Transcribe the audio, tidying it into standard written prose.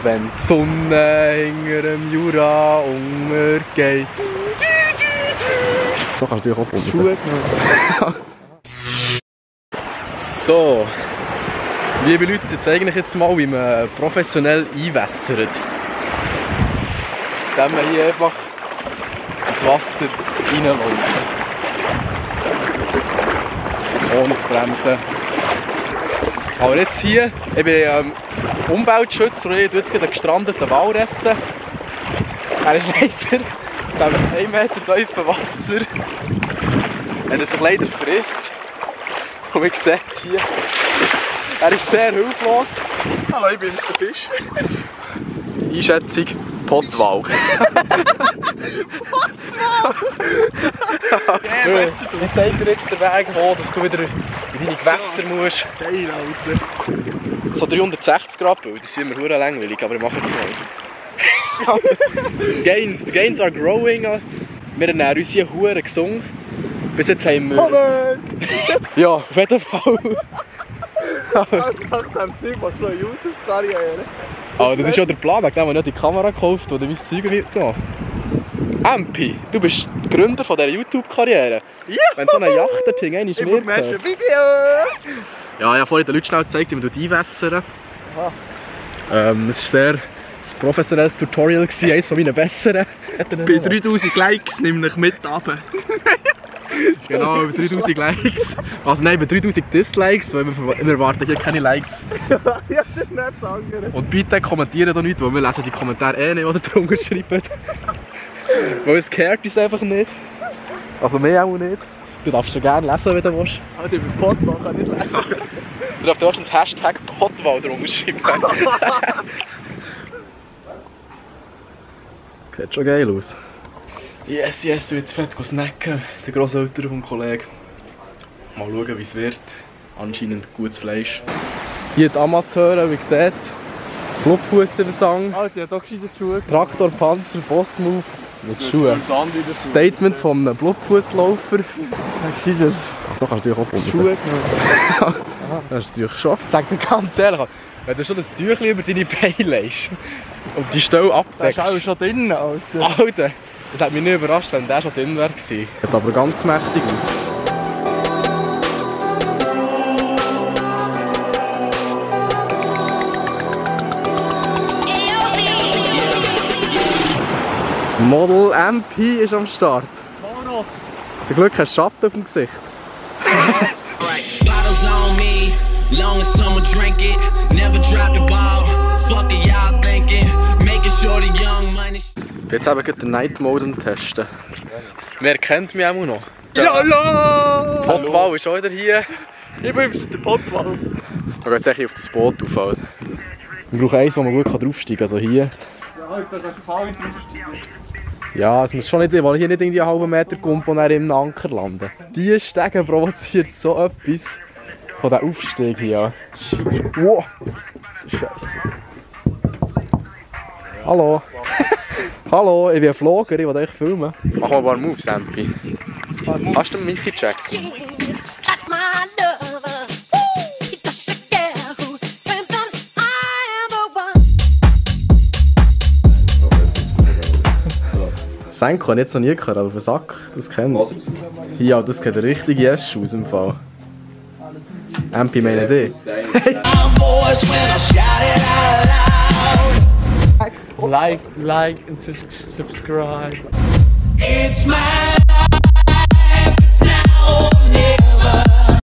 Wenn die Sonne hinter dem Jura untergeht. So kannst du natürlich auch bumsen. So, liebe Leute, jetzt zeige ich jetzt mal, wie man professionell einwässert. Indem man hier einfach ins Wasser reinläuft. Ohne zu bremsen. Aber jetzt hier, ich bin Umweltschützer und ich tue jetzt gerade einen gestrandeten Wal retten. Er ist leider in 1 Meter tiefen Wasser. Er hat sich leider verirrt. Und man sieht hier, er ist sehr hilflos. Hallo, ich bin der Fisch. Einschätzung: Pottwal. Ich zeige dir jetzt den Weg hoch, dass du wieder in deine Gewässer musst. Geil, Alter. So 360 Grad Bild, das sind immer verdammt langweilig, aber ich mache jetzt mal eins. The gains are growing. Wir ernähren uns hier verdammt gesund. Bis jetzt haben wir... Ja, auf jeden Fall. Nach dem Zeug machst du eine YouTube-Karriere. Aber das ist ja der Plan, wegen dem habe ich die Kamera gekauft, die mein Zeug mitgenommen. MP, du bist Gründer von dieser YouTube-Karriere. Wenn so eine Yacht dort einmal Ich muss schmiert. ein Video! Ja, ich habe vorhin den Leuten schnell gezeigt, wie man einwässern. Es war ein sehr professionelles Tutorial, eines von meinen besseren. Bei 3000 Likes nimm dich mit runter. Genau, über 3000 Likes. Also nein, über 3000 Dislikes, weil wir erwarten hier keine Likes. Ja, das ist nicht das andere. Und bitte kommentieren da nicht, weil wir lesen die Kommentare eh nicht, was ihr drunter schreibt. Weil es kehrt uns einfach nicht. Also mehr auch nicht. Du darfst schon gerne lesen, wenn du willst. Halt über Pottwal kann ich nicht lesen. Du darfst höchstens Hashtag Pottwal drunter schreiben. Sieht schon geil aus. Yes, jetzt fett snacken. Der Grosseltern vom Kollegen. Mal schauen, wie es wird. Anscheinend gutes Fleisch. Hier die Amateure, wie ihr seht. Clubfußergesang. Alter, ich hab doch gescheite Schuhe. Traktor, Panzer, Bossmove. Mit Schuhen. Statement von einem Blutfußläufer. So kannst du natürlich auch bumsen. Schuhe Das ist natürlich schon. Sag dir ganz ehrlich, wenn du schon ein Tüchlein über deine Beine legst und die Stelle abdeckst. Der ist auch schon drinnen, Alter. Alter, das hat mich nicht überrascht, wenn der schon drin wäre. Sieht aber ganz mächtig aus. Model MP ist am Start. Zum Glück hast du Schatten auf dem Gesicht. Ich bin jetzt eben gerade den Night Mode am Testen. Wer kennt mich auch noch? Hallo! Pottwal ist auch wieder hier. Ich bin's, der Pottwal. Man geht jetzt auf das Boot auf. Halt. Wir brauchen eins, wo man gut draufsteigen kann. Also hier. Ja, da kannst du voll draufsteigen. Ja, es muss schon nicht, weil hier nicht irgendwie einen halben Meter kommt und dann im Anker landen. Diese Stege provoziert so etwas von diesem Aufstieg hier. Wow! Scheiße. Hallo! Hallo, ich bin ein Vlogger, ich will euch filmen. Mach mal ein paar Moves, Sampi. Kannst du Michael Jackson? Senko habe ich jetzt noch nie gehört, aber auf den Sack, das kennt ich. Ja, das geht richtig Yes aus dem Fall. MP meine ich. Like and subscribe. It's my